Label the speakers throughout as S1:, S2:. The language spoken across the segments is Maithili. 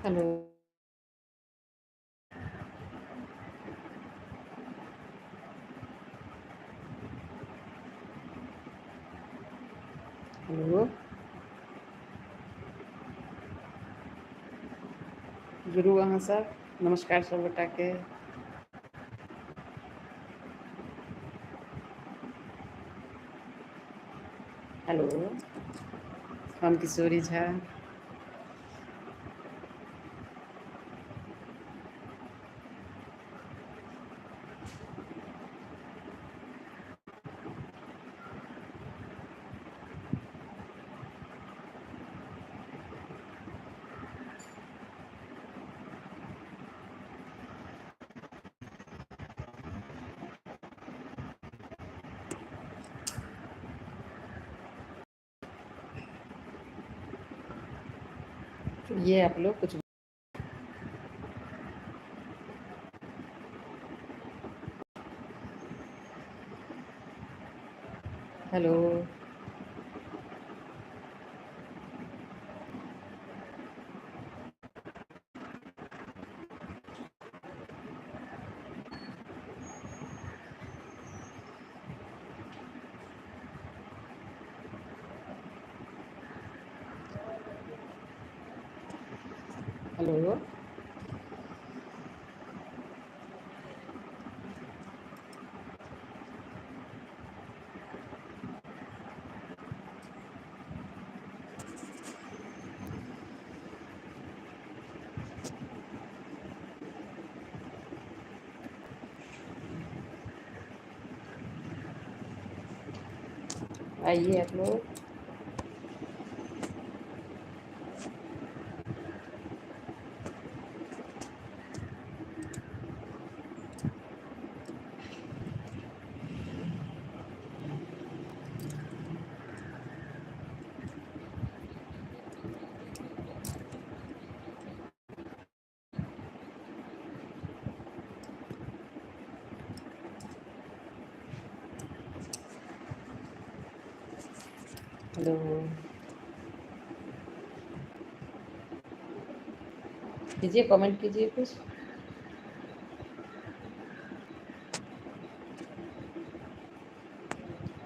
S1: हेलो। हेलो, जुड़ू अहाँ सब। नमस्कार सब गोटा के। हेलो, हम किशोरी झा। ये आप लोग कुछ हेलो। हेलो, आइए आप लोग। हेलो, कीजिए, कमेंट कीजिए कुछ।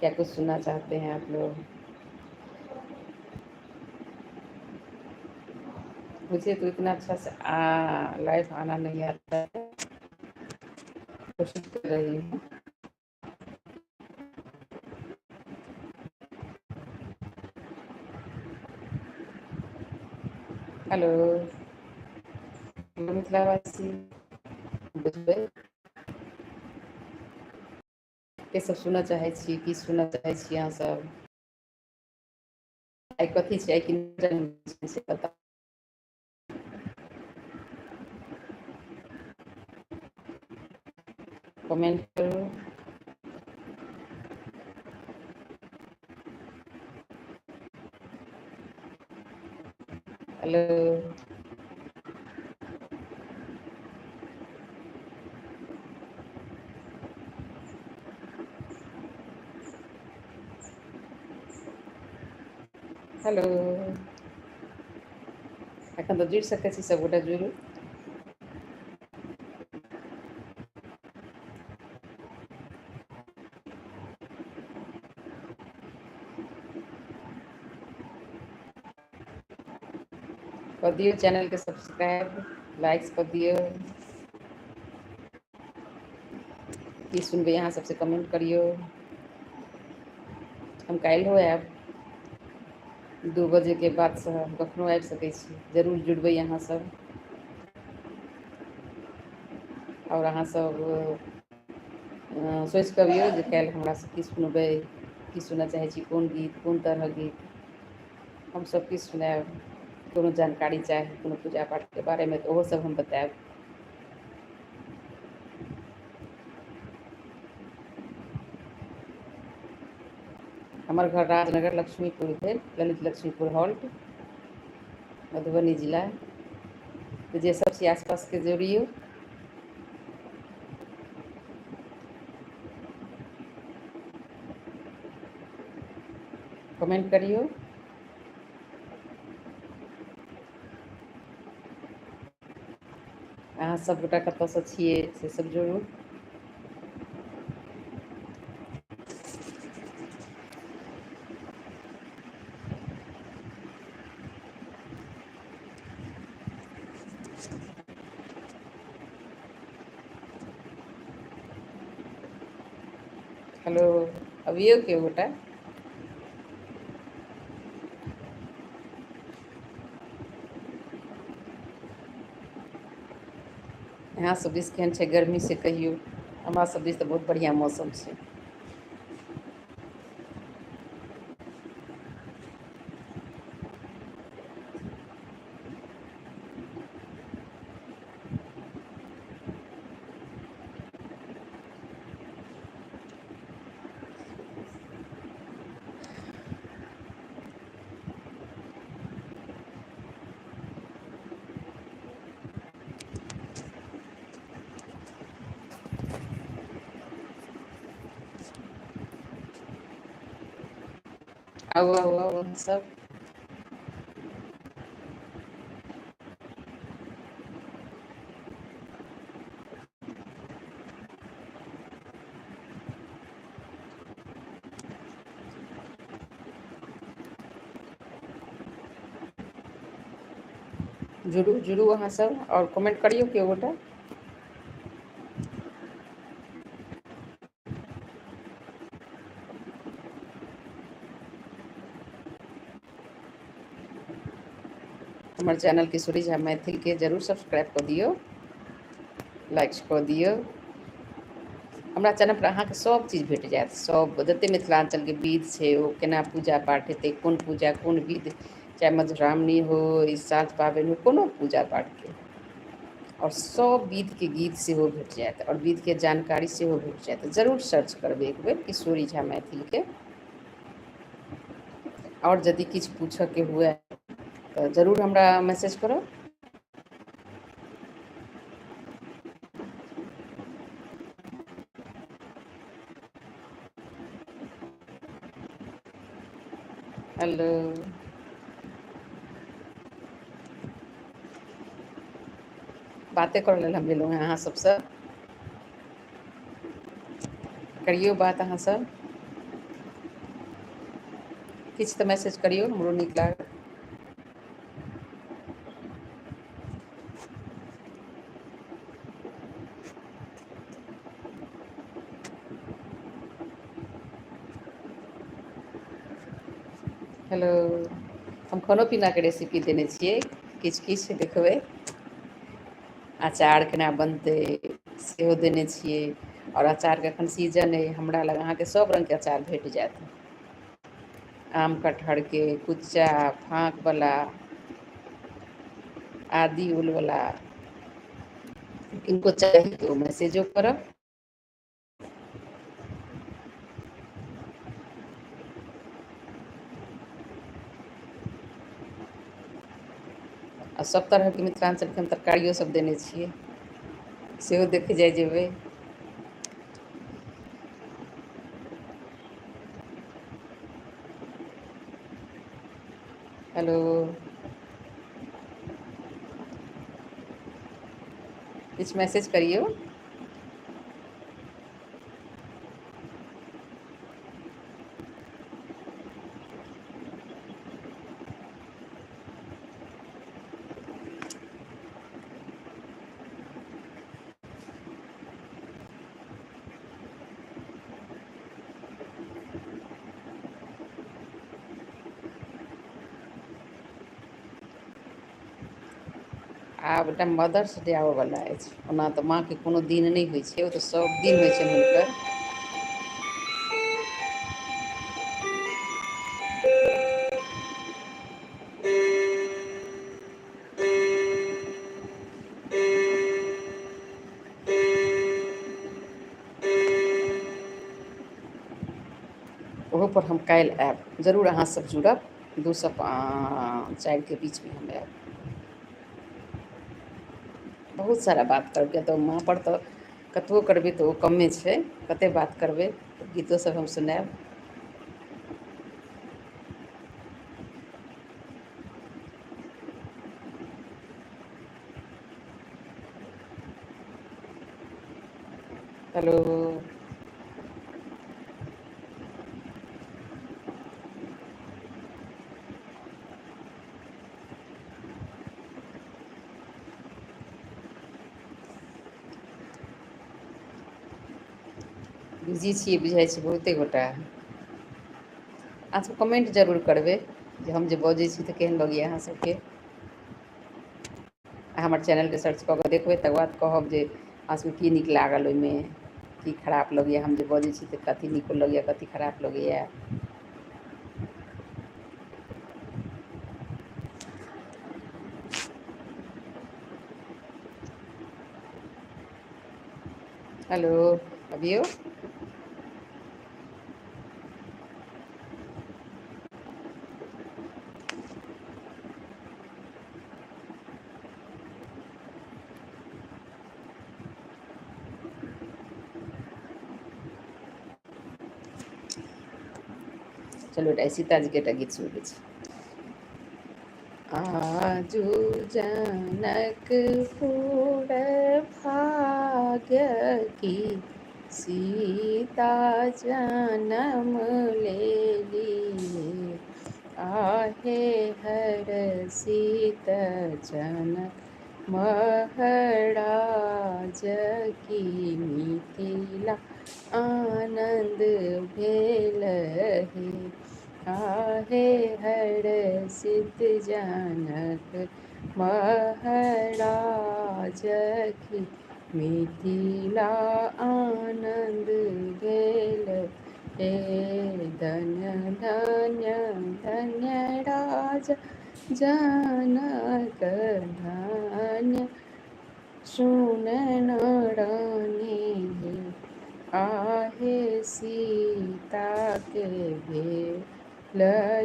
S1: क्या कुछ सुनना चाहते हैं आप लोग? मुझे तो इतना अच्छा से लाइव आना नहीं आता है, कोशिश कर रही हूँ। हेलो मिथिलावासी, बुझबै के सब सुनऽ चाहै छी, की सुनऽ चाहै छी अहाँ सब? आइ कथी छै, आइ की से पता कमेंट करू। हेलो, हेलो, एखन तऽ जुड़ि सकै छी सबगोटा, जुड़ू। कऽ दियौ चैनलके सब्सक्राइब, लाइक्स कऽ दियौ। की सुनबै अहाँ सबसँ कमेंट करियौ। हम काल्हिो आयब 2 बजेके बादसँ, हम कखनो आबि सकै छी। जरूर जुड़बै अहाँ सब। आओर अहाँ सब सोचि कऽ अबियौ जे काल्हि हमरासँ की सुनबै, की सुनऽ चाहै छी, कोन गीत, कोन तरहक गीत, हम सब किछु सुनायब। कोनो जानकारी चाही कोनो पूजा पाठके बारेमे तऽ ओहो सब हम बतायब। हमर घर राजनगर लक्ष्मीपुर भेल, ललित लक्ष्मीपुर हॉल्ट, मधुबनी जिला। तऽ जे सब छी आसपासके जोड़ियौ। कमेंट करियौ। अहाँ सबगोटा कतऽसँ छियै से सब जोड़ू। हेलो, अबियौ केओ गोटा। अहाँ सब दिस केहन छै गर्मी से कहियौ। हमरा सब दिस तऽ बहुत बढ़िआँ मौसम छै। आउ आउ आउ अहाँ सब। जुड़ू जुड़ू अहाँ सब आओर कमेंट करियौ केओ गोटा। हमर चैनल किशोरी झा मैथिल के जरूर सब्सक्राइब कऽ दियौ, लाइक कऽ दियौ। हमरा चैनल पर अहाँके सब चीज भेट जायत, सब जते मिथिलाञ्चलके विध छै ओ केना पूजा पाठ हेतै, कोन पूजा कोन विध, चाहे मधुश्रावणी हो, साँझ पाबनि हो, कोनो पूजा पाठके आओर सब विधके गीत सेहो भेट जायत आओर विधके जानकारी सेहो भेट जायत। जरूर सर्च करबै एक बेर किशोरी झा मैथिलके। आओर यदि किछु पूछऽके हुए तऽ जरूर हमरा मैसेज करब। हेलो, बाते करऽ लेल हम एलहुँ हेँ अहाँ सबसँ। करियौ बात अहाँ सब, किछु तऽ मैसेज करियौ, हमरो नीक लागत। हेलो, हम खानो पीनाके रेसिपी देने छियै, किछु किछु देखबै। अचार केना बनतै सेहो देने छियै। आओर अचारके एखन सीजन अइ, हमरा लग अहाँके सब रङ्गके अचार भेट जायत। आम कटहरके, कुच्चा, फाँकवला, आदि उलवला। किनको चाही तऽ ओ मैसेजो करब। आ सब तरहके मिथिलाञ्चलके हम तरकारियो सब देने छियै, सेहो देखै जाइ जेबै। हेलो, किछु मैसेज करियौ। आब एकटा मदर्स डे आबऽवला अछि। ओना तऽ माँके कोनो दिन नहि होइ छै, ओ तऽ सब दिन होइ छनि हुनकर। ओहो पर हम काल्हि आयब, जरूर अहाँ सब जुड़ब। 2 से 4 के बीचमे हम आयब। बहुत सारा बात करब, किया तऽ माँ पर तऽ कतबो करबै तऽ ओ कमे छै, कते बात करबै। गीतो सब हम सुनायब। हेलो। बिजी छियै बुझाइ छै बहुते गोटा। अहाँ सब कमेंट जरूर करबै जे हम जे बजै छी तऽ केहन लगैया अहाँ सबके। हमर चैनलके सर्च कऽ कऽ देखबै, तकर बाद कहब जे अहाँ सबके की नीक लागल, ओहिमे की खराब लगैया, हम जे बजै छी तऽ कथी नीक लगैया कथी खराब लगैया। हेलो अबियौ। चलू बेटा सीताजीके एकटा गीत सुनबै छी। आजू जनकपुर भाग्य की सीता जनम लेली, आहे हरषित जनक महाराज की मिथिला आनन्द भेल हे, आहे हरषित जनक महाराज की मिथिला आनन्द भेल हे। धन्य धन्य धन्य राजा जनक धन्य सुनैन रानी हे, आहे सीता के भेल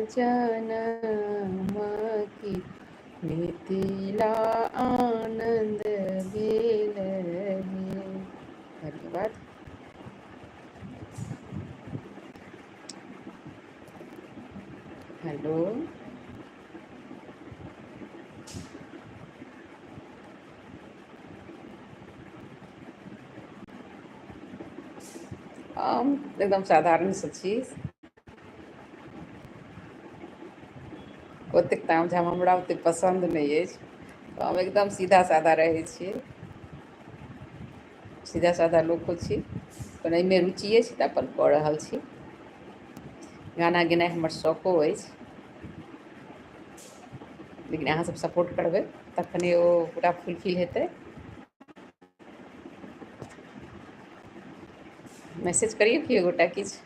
S1: जनम की मिथिला आनन्द भेल हे। धन्यवाद। हेलो। हम एकदम साधारणसँ छी, ओतेक ताम झाम हमरा ओतेक पसन्द नहि अछि, तऽ हम एकदम सीधा सादा रहै छी, सीधा सादा लोको छी, पर एहिमे रुचि अछि तऽ अपन कऽ रहल छी। गाना गेनाइ हमर शौको अछि, लेकिन अहाँ सब सपोर्ट करबै तखने ओ पूरा फुलफिल हेतै। मैसेज करियौ कि गोटा किछु।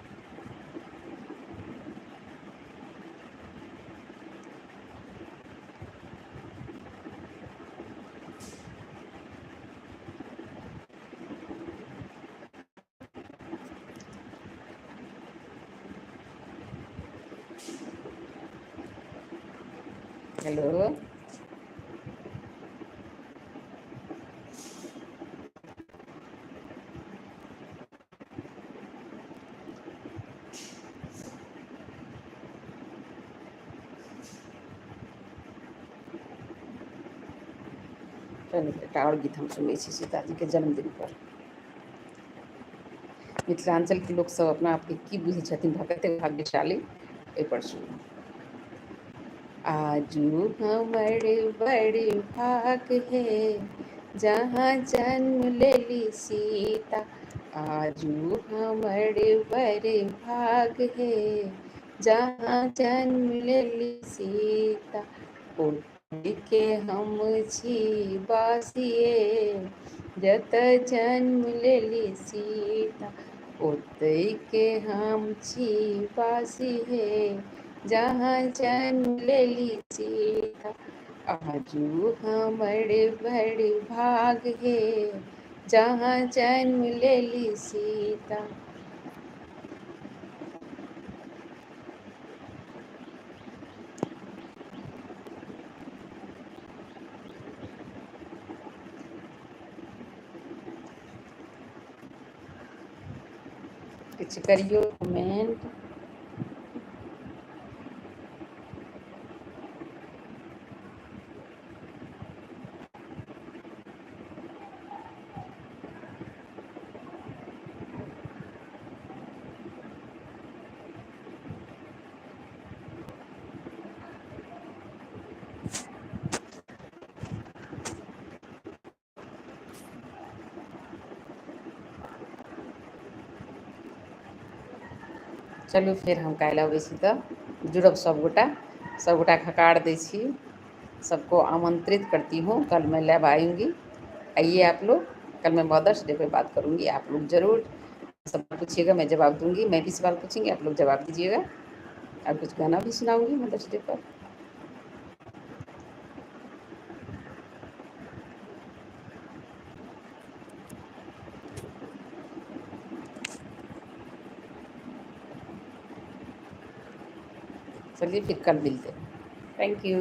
S1: हेलो। चलू एकटा आओर गीत हम सुनै छी सीताजीके जन्मदिन पर। मिथिलाञ्चलके लोकसभ अपना आपके की बुझै छथिन, कतेक भाग्यशाली, एहिपर सुनू। आजू हमर बड़ भाग हे, जहाँ जन्म लेली सीता, आजू हमर बड़ भाग हे, जहाँ जन्म लेली सीता, के हम छी बासिए, जतऽ जन्म लेली सीता, ओतै के हम छी बासी हे, जहाँ जन्म लेली सीता, आजू हमर बड़ भाग हे, जहाँ जन्म लेली सीता। किछु करियौ कमेंट। चलू फेर हम काल्हि अबै छी तऽ जुड़ब सभगोटा। सभगोटाके हकार दै छी, सबको आमंत्रित करती हूँ। कल मैं लैब आऊँगी, आइए आप लोग। कल मैं मदर्स डे पे बात करूँगी, आप लोग ज़रूर सब पूछिएगा, मैं जवाब दूँगी। मैं भी सवाल पूछेंगे, आप लोग जवाब दीजिएगा। और कुछ गाना भी सुनाऊँगी मदर्स डे पर। चलिए फिर कल मिलते हैं। Thank you.